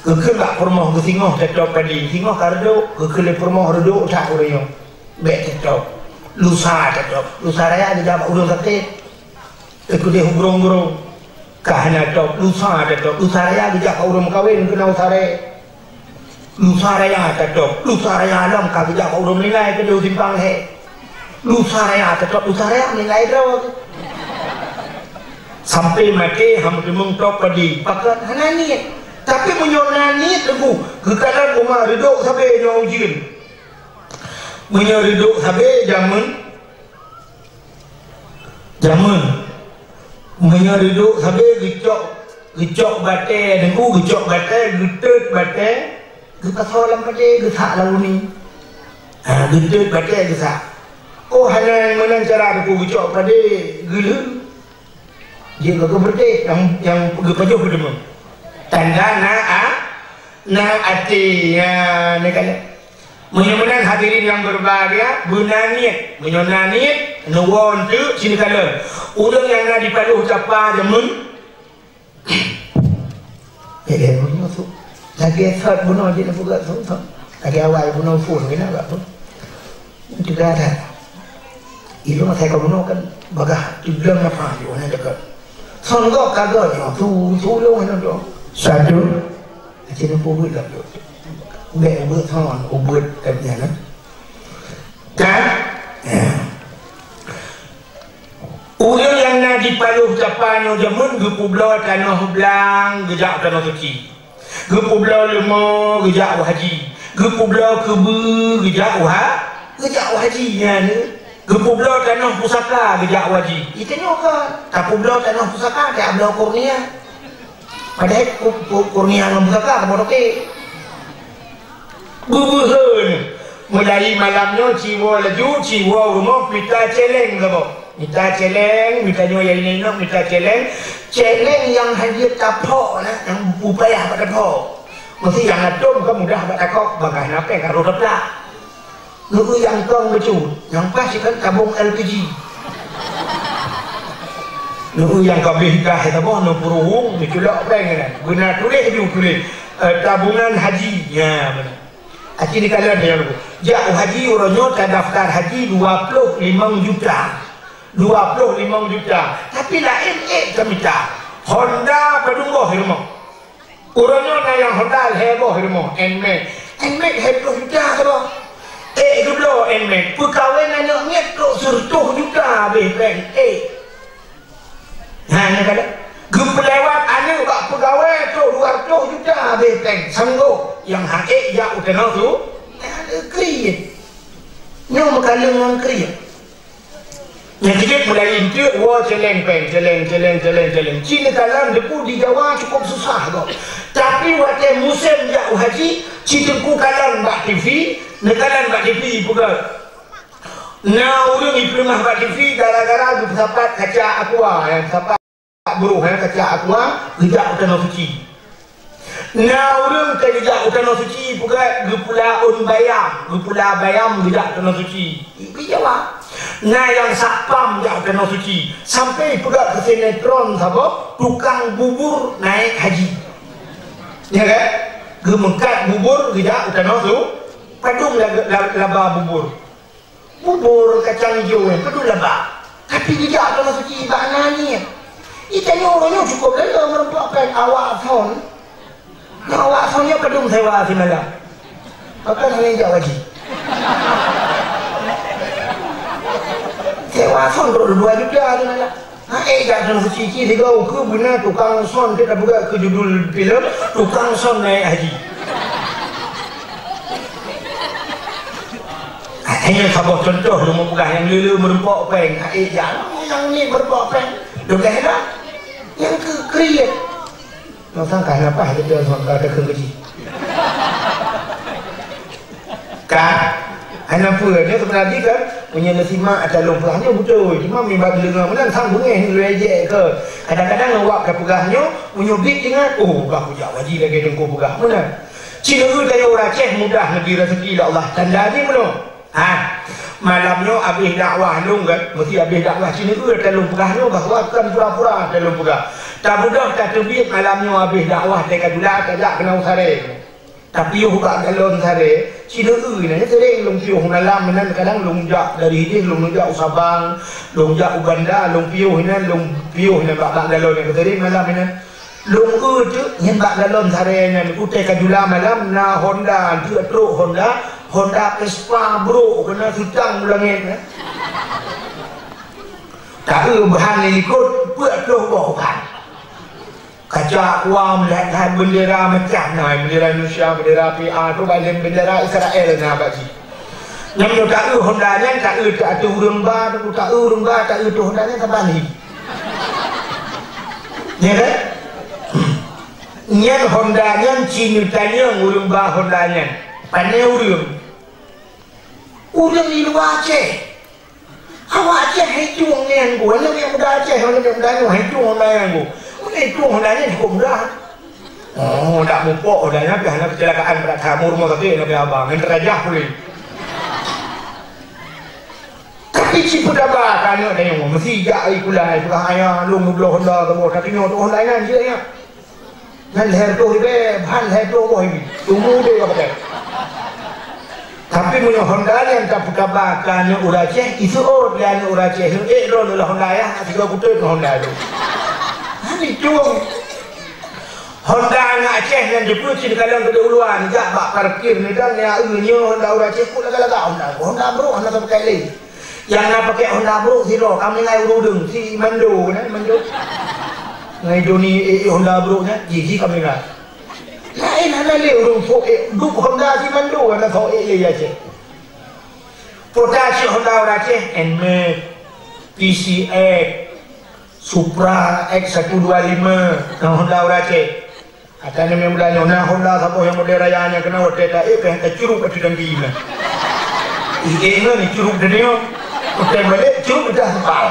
Geukheun bak peurumoh geusingoh teutôb padé, singoh ka reudôk, geukheun lé peurumoh reudôk that uroe nyoe. Bèk teutôb. Lusa teutôb. Lusa raya geujak bak ureuëng sakét. Teukeudeh u grong-grong. Ka hana tôb, lusa teutôb. Lusa raya geujak bak ureuëng meukawen keu na u saré. Lusa raya teutôb. Lusa raya lom ka geujak bak ureuëng meuninggai keudeh u simpang lhèe. Lusa raya teutôb, lusa raya meuninggai droe. Sampoe maté hana meuteumèe tôb padé, pakon hana niet. Tapi meunyoe na niet, Teungku, geukalon u ma reudôk sabé nyoe ujeuen. Meunyoe reudôk sabé jameun, jameun. Meunyoe reudôk sabé geucok, geucok batèe, Teungku, geucok batèe, geuteut batèe, geupasoe lam padé, geusak lam uni. Ha, geuteut batèe geusak. Oh, hana meunan cara, Teungku, geucok padé, geulheun. Jeuet keu beureuti nyang, nyang geupajoh keu deungon. Tanda na a-, na até, ya, neukalon. Meunyoe meunan hadirin nyang berbahagia, beuna niet. Meunyoe na niet, neuwoe eunteuk sini kalon. Ureuëng nyang na di Paloh Capa jameun. Eh, eh, bunoe su. Lagèe sot bunoe jeuet neupeugah su, su. Lagèe awai bunoe phon keunan bak phon. Teuga that. Ilôn asai ka bunoe kan bagah teugleng nafah di ureuëng dekat. Son gob ka gob nyoe, su, su lôn nyoe tu. Satu. Aci neupeubuet lom tu. Bèk ubeut son, ubeut, eh, nyan, eh. Kan? Ya. Ureuëng nyang na di Paloh Capa nyoe jameun geupeubloe tanoh blang geujak u Tanoh Suci. Geupeubloe leumo geujak u haji. Geupeubloe keubeue geujak u ha-, geujak u haji nyan. Geupeubloe tanoh pusaka geujak u haji. Itu nyoe ka. Tapeubloe tanoh pusaka, tabloe kurnia. Padahai ku-, ku-, kurnia ngon pusaka sama roke. Beubeuheun. Mulai malam nyoe ci woe laju, ci woe rumoh mita cèlèng saboh. Mita cèlèng, mita nyoe ya inong, mita cèlèng. Cèlèng nyang hana jeuet taphok na, nyang beu payah bak taphok. Meusti nyang atôm ka mudah bak takok, bagaih na péng ka rôh taplak. Neu-eu nyang kong bacut, nyang paih sikan tabông L P G. Neu-eu nyang ka abéh gas saboh, neupeuruhueng, neuculok péng nyan. Beuna tuléh ju tuléh, eh, tabungan haji. Nya, beuna. Aci dikalon nyan. Jak u haji uroe nyoe tadaftar haji dua ploh limong juta. Dua ploh limong juta. Tapi laén ék tamita. Honda padum boh i rumoh. Uroe nyoe na nyang Honda lhèe boh i rumoh, Nmax. Nmax lhèe ploh juta saboh. Ék geubloe Nmax. Peukawen aneuk miet trok sireutôh juta abéh péng. Ék. Hana kada. Geupeulewat aneuk bak peugawée trok dua reutôh juta abéh péng. Sanggob nyang han ék jak u tanoh su-, kriet. Nyoe meukaleueng ngon kriet. Nyang keujeuet mulai eunteuk woe céléng péng, céléng, céléng, céléng, céléng. Ci neukalon deungon di Jawa cukup susah gob. Tapi watée musém jak u haji, ci Teungku kalon bak T V, neukalon bak T V peugah. Na ureuëng jipeuleumah bak T V gara-gara geupeusapat kaca aqua, nyang peusapat broh, nyang kaca aqua, geujak u tanoh suci. Na ureuëng ka geujak u tanoh suci, peugah geupula ôn bayam, geupula bayam geujak u tanoh suci. Ibi Jawa. Na nyang satpam jak u tanoh suci, sampai peugah keu sinetron saboh tukang bubur naik haji. Ya kan? Geumeukat bubur geujak u tanoh su-, Padum la-, la-, laba bubur. Bubur kacang ijo nyan padum laba. Tapi geujak keu meuseujid bak na nyan. Itanyoe uroe nyoe cukôp lé meureumpok péng awak phon. Nyoe awak phon nyoe padum sewa simalam. Pakon hana jak haji. Sewa phon dua juta simalam. Ha, eh, jak keu meuseujid sigoe ukeue beuna tukang son, teuka peugah keu judul filem, tukang son naik haji. Hanya saboh contoh lôn peugah nyang le-le meureumpok péng. Hai, jak nyang ni meureumpok péng. Leubeh dah. Nyang keu kriet. Nyoe sang ka na paih teupeue ngon ka teukeue gaji. Ka. Hana peue, nyoe seubeuna jih kan, meunyoe neusimak ata lôn peugah nyoe beutôi. Cuma mibat deungoe meunan sang beungéh lôn jeuet keu. Kadang-kadang lôn wab ka peugah nyoe, meunyoe bit ingat, oh, bah kujak haji lagèe teungku peugah. Meunan. Ci neueu tanyoe ureueng Aceh mudah neubri raseuki lé Allah. Tanda jih meunoe. Ha, malam nyoe abéh dakwah lôn kan, meusti abéh dakwah ci neueu ata lôn peugah nyoe bahwa kon pura-pura ata lôn peugah. Tabeudôh tateubiet malam nyoe abéh dakwah teuka jula tajak keunoe u Saré. Tapiôh bak galon Saré, ci neueu nyan sering lôn piôh malam meunan kadang lôn jak dari idéh lôn jak u Sabang, lôn jak u Banda, lôn piôh inan, lôn piôh inan bak, bak galon nyang sering malam inan. Lôn eu teuk nyan bak galon Saré nyan, u teuka jula malam na Honda, teuk trok Honda, Honda Vespa brôk keunan seutang u langét nyan. Taeu bahan likot, peuet ploh boh bahan. Kaca kuam lhèe-lhèe beundera macam na, beundera Indonesia, beundera P A, tu bak laén beundera Israel na bak jih. Nyan meunyoe taeu Honda nyan, taeu ateueh ureueng ba, taeu ureueng ba, taeu ateueh Honda nyan saban hi. Ya kan? Nyan Honda nyan ci neutanyong ureueng ba Honda nyan. Pane ureueng? Ureueng di luwa Aceh. Awak Aceh hai tueng nyan bu, aneuk muda Aceh, aneuk muda nyoe hai tueng Honda nyan bu. Hai tueng Honda nyan cukup mudah. Oh, dak mupok Honda nyan, tapi hana kecelakaan berat, hana rumoh sakét, hana abang, nyan teurajah puléh. Tapi ci peugah bak aneuk tanyoe, meusti jak ai kula, ai peugah, "Ayah, lôn meubloe Honda saboh, tapi nyoe teuh Honda nyan jeuet nyan. Nyan lhèe reutôh ribèe, ban lhèe reutôh boh ibi. Tunggu deh ka pakai." Tapi meunyoe Honda nyan tapeukaba keu aneuk ureueng Aceh, iseuôt lé aneuk ureueng Aceh, "Ék droeneuh lah Honda yah, sigoe kutot ngon Honda tu." Hana tueng. Honda aneuk Aceh nyan jipeuet cit kalon keudéh u luwa, neujak bak parkir, neudong, neueu nyoe Honda ureueng Aceh, kok lagak-lagak Honda, Honda brôk hana sapeue lé. Nyang na pakèk Honda brôk sidroe, ka meuninggai ureueng udeueng, si Mando, na Mando. Ngai Doni, eh, eh, Honda brôk nyan, jih, jih ka meuninggai. Laén hana lé ureueng sok ék, duek Honda si Mando, hana sok ék lé Aceh. Pota cit Honda ureueng Aceh, Nmax, P C X, Supra X satu dua lima, ngon Honda ureueng Aceh. Ata nyoe nyang muda nyoe, na Honda saboh nyang model raya nyan keunan watèe taék pih tacuruk ateueh dangki na. Iék ngon icuruk daniyo, watèe balek curuk dah sepal.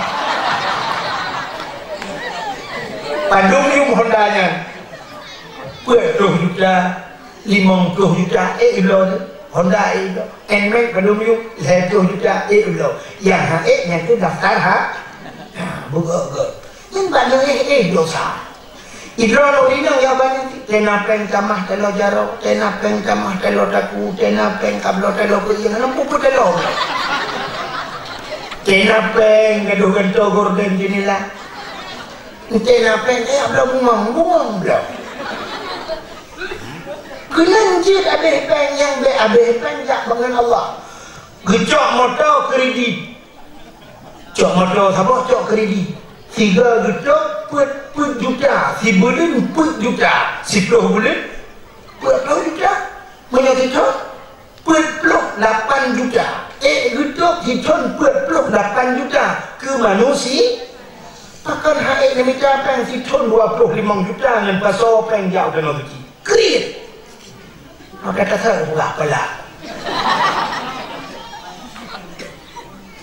Padum yum Honda nyan? Peuet ploh juta, limong ploh juta, ék ibloe nyan. Honda ék ibloe. Nmax padum yum? Lhèe ploh juta, ék ibloe. Nyang han ék nyan keuh daftar ha. Ha, beugöt-göt. Nyan bak nyoe éh, éh dosa. Idroe lôn inong ya bani, tena péng tamah taloe jaroe, tena péng tamah taloe takue, tena péng kabloe taloe keuieng, hana peue-peue taloe. Tena péng gadoh gantoe gorden jeunela. Tena péng kaya bloe bungong, bungong bloe. Keunan jeuet abéh péng nyang bèk abéh péng jak bangai Allah. Geucok moto kredit. Cok moto saboh cok kredit. Sigoe geutôp peuet, peuet juta, sibuleuen peuet juta, siploh buleuen peuet ploh juta. Meunyoe sithon peuet ploh lapan juta. Ék geutôp sithon peuet ploh lapan juta keu manusia. Pakon han ék neumita péng sithon dua ploh limong juta ngon pasoe péng jak u Tanoh Suci? Kriet! Maka tasawuf lah pala.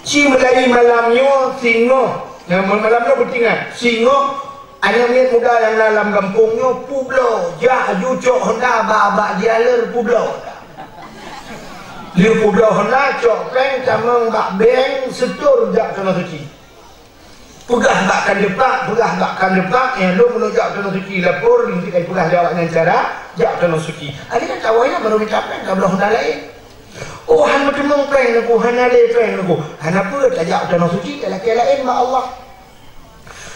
Ci meulayi malam nyoe singoh, na malam nyoe beutingat, singoh aneuk miet muda nyang na lam gampông nyoe peubloe, jak aju cok Honda bak, bak dealer peubloe. Lheueh peubloe Honda, cok péng tamong bak bank, setor jak Tanoh Suci. Peugah bak kan depak, peugah bak kan depak, nyang lôn meunurot jak Tanoh Suci lapor, lôn peugah lé awaknyan cara jak Tanoh Suci. Akhé nyan tawoe nyan barô mita péng, ka bloe Honda laén. Oh, hana meuteumong péng Teungku, hana lé péng Teungku. Hana peue, tajak u tanoh suci, talakée laén bak Allah.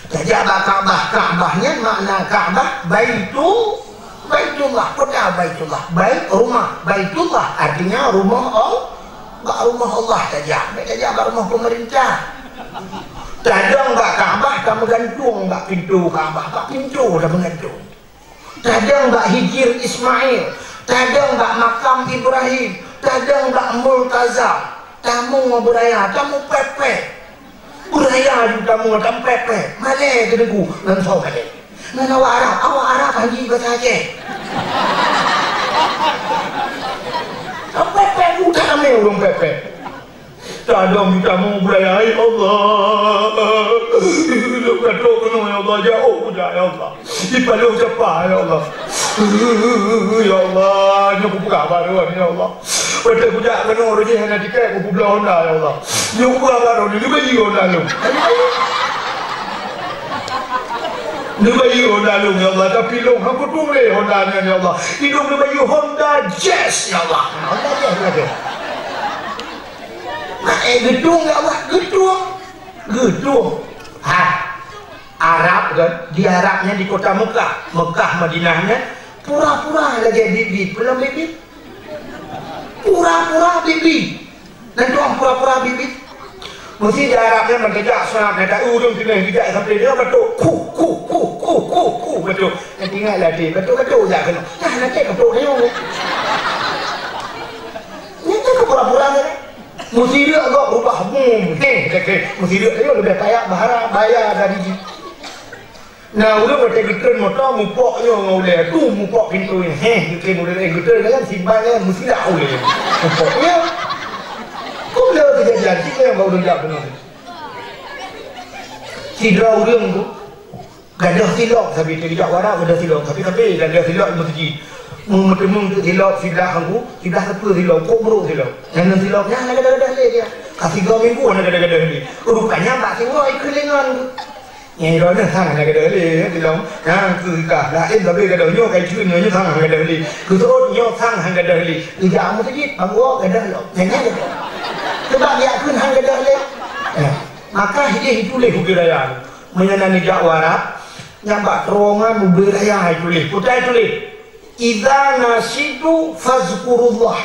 Tajak bak Ka'bah. Ka'bah nyan makna Ka'bah, Baitu-, Baitullah. Peue Baitullah? Bait, rumah. Baitullah artinya rumoh Allah. Bak rumoh Allah tajak. Bèk tajak bak rumoh pemerintah. Tadong bak Ka'bah, tameugantung bak pintoe Ka'bah. Bak pintoe tameugantung. Tadong bak Hijir Ismail, tadong bak makam Ibrahim, tadong bak Multazam. Tamu beuraya, tamu pepet. Beuraya ju tamu, tamu pepet. Malèe keu Teungku, ngon soe malèe. Ngon awak Arab, awak Arab han jeuet basa Aceh. Tamu pepet, buta ramé ureueng pepet. Tadong tamu beuraya, ya Allah. Lôn ka trok keunoe, ya Allah, jiôh kujak, ya Allah. Jipaloe capa, ya Allah. Ya Allah, nyoe kupeugah baroe, ya Allah. Watèe kujak keunoe, roh jih hana tiket, kupeubloe Honda, ya Allah. Nyoe kupeugah baroe, neubayeue Honda lôn. Neubayeue Honda lôn, ya Allah. Tapi lôn han kutueng lé Honda nyan, ya Allah. Di lôn neubayeue Honda Jazz, ya Allah. Honda Jazz, Honda Jazz. Nah, eh, geutueng, ya Allah, geutueng. Geutueng. Ha. Arab kan, di Arab nyan di kota Mekah. Mekah, Madinah nyan, pura-pura lagèe biet-biet. Peue lom biet-biet? Pura-pura biet-biet. Nyan tu'oh pura-pura biet-biet. Meusti di Arab nyan ban tajak, saat na ureueng tuléh geujak sampoe dia batuk. Ku, ku, ku, ku, ku, ku, batuk. Nyan ingat lah, batuk-batuk jak keunoe. Nah, nanti batuk dia. Nyan kan pura-pura nyan. Meusireuk gob rubah bum. Heh, heh, heh. Meusireuk nyoe leubeh payah bahara, bayar dari jih. Nah, ureueng watèe geutreun moto, mupok nyoe ngon ulèe. Duh, mupok pintoe nyoe. Heh, geukheun ulèe, eh, geutreun kan, simpan kan, meusireuk ulèe. Mupok nyoe. Kok le keujadian, siapa nyang bak ureueng jak keunoe? Sidroe ureueng tu, Gadôh silop sabe, teurijak warak gadôh silop, sabe-sabe gadôh silop di meuseujid. Meu-, meuteumèe teuk silop siblah Teungku, siblah sapeue silop, kok brôk silop. Nyan silop nyan hana gadôh-gadôh lé dia. Ka sigoe minggu hana gadôh-gadôh lé. Rupanya bak siwoe ikheun lé ngon. Nyan droeneuh sang hana gadôh lé, ya, silop. Nyan keu ka laén sabe gadôh nyoe ka ikheun nyoe, nyoe sang hana gadôh lé. Keu seuôt nyoe sang hana gadôh lé. Geujak meuseujid, bak woe gadôh lom. Nyan, nyan gadôh. Sebab geukheun hana gadôh lé. Ya. Maka hidéh ituléh ubé raya. Meunyoe na neujak u Arab, nyan bak terowongan ubé raya ituléh. Peue ituléh? "Idza nasitu fazkurullah."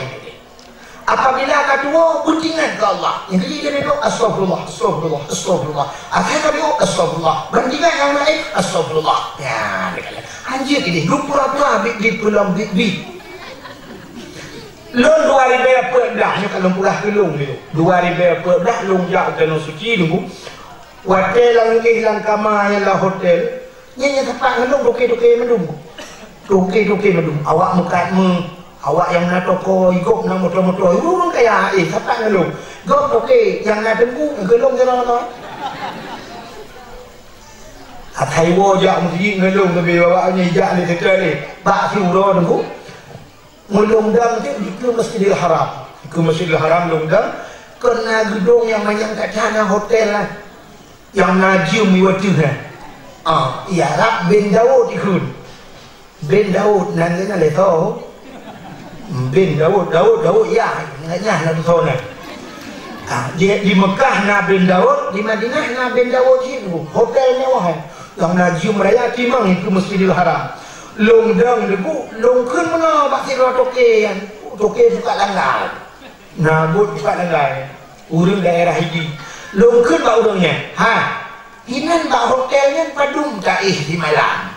Apabila ka tuwoe, beuingat keu Allah. Nyang keuji dia neudok, "Astagfirullah, astagfirullah, astagfirullah." Asai ka tuwoe, "Astagfirullah." Ban ingat nyang laén, "Astagfirullah." Nyan, dia kata, "Hanjeuet idéh, lôn pura-pura biet-biet peulom biet-biet." Lôn dua ribèe peuet blah, nyoe ka lôn peugah keu lôn nyoe. Dua ribèe peuet blah lôn jak u Tanoh Suci, Teungku. Watèe lam éh lam kama nyan lam hotel, nyan nyang sapat ngon lôn toke-toke mandum. Toke-toke mandum. Awak meukat meu, awak nyang na toko, gob na moto-moto. Ureueng kaya, eh, sapat ngon lôn. Gob toke nyang na teungku, geulong jalan apa? Asai woe jak meuseujid ngon lôn, leubeh awak nyan jak lé seutôt lé. Bak siuroe teungku. Meulôn dang dikeue Masjidil Haram. Dikeue Masjidil Haram lôn dang, kon na geudong nyang manyang kaca na hotel lah. Nyang na jeuem iwa teuh nyan. Ah, i Arab Bin Daud ikheun. Bin Daud nan keunan lé tho. Bin Daud, Daud, Daud, ya, nyan na tho nyan. Ah, di, di Mekah na Bin Daud, di Madinah na Bin Daud cit. Hotel mewah, eh. Nyang na jeuem raya timang dikeue Masjidil Haram. Lôn dang dikeue, lôn kheun meunoe bak sidroe toke nyan. Toke buka langgai. Na buet buka langgai. Ureueng daerah Idi. Lôn kheun bak ureueng nyan, "Ha, inan bak hotel nyan padum taéh simalam?"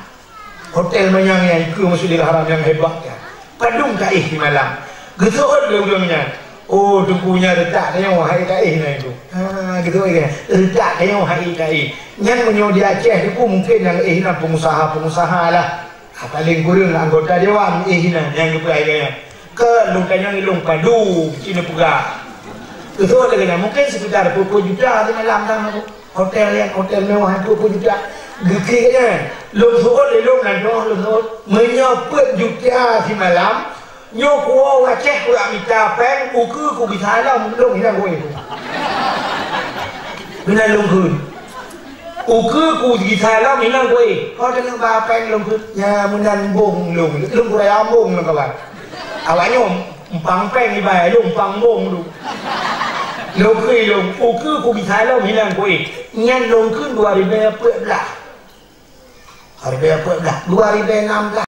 Hotel manyang nyang dikeue Masjidil Haram nyang hebat nyan. Padum taéh simalam? Geuseuôt lé ureueng nyan, "Oh, teungku, nyan reutak tanyoe han ék taéh nyan itu." Ha, geuseuôt lé, "Reutak tanyoe han ék taéh." Nyan meunyoe di Aceh teungku mungken nyang éh nyan pengusaha-pengusaha lah. Ah, paléng kureueng anggota dewan éh nyan nyang geupeugah lagèe nyan. Keu lôn tanyong ilôn padum cit neupeugah. Geuseuôt lagèe nyan, mungken sekitar dua puluh juta simalam kan. Hotel nyan, hotel mewah dua puluh juta. Geukheun nyan. Lôn seuôt lé lôn nan dong lôn seuôt. Meunyoe peuet juta simalam, nyoe kuwoe u Aceh kuyak mita péng, ukeue kugisa lom, lôn hinan kuéh. Meunan lôn kheun. Ukeue kugisa lom hinan kuéh. Ho teungoh ba péng lôn kheun. Nyan meunan bong lôn. Lôn kuraya bong lôn kawan. Awak nyoe Umpang péng ibai lôn, umpang bông lôn. Lôn kheun lôn, ukeue ku bisa lom hilang kueh. Nyan lôn kheun dua ribèe peuet blah. Dua ribèe peuet blah, dua ribèe nam blah.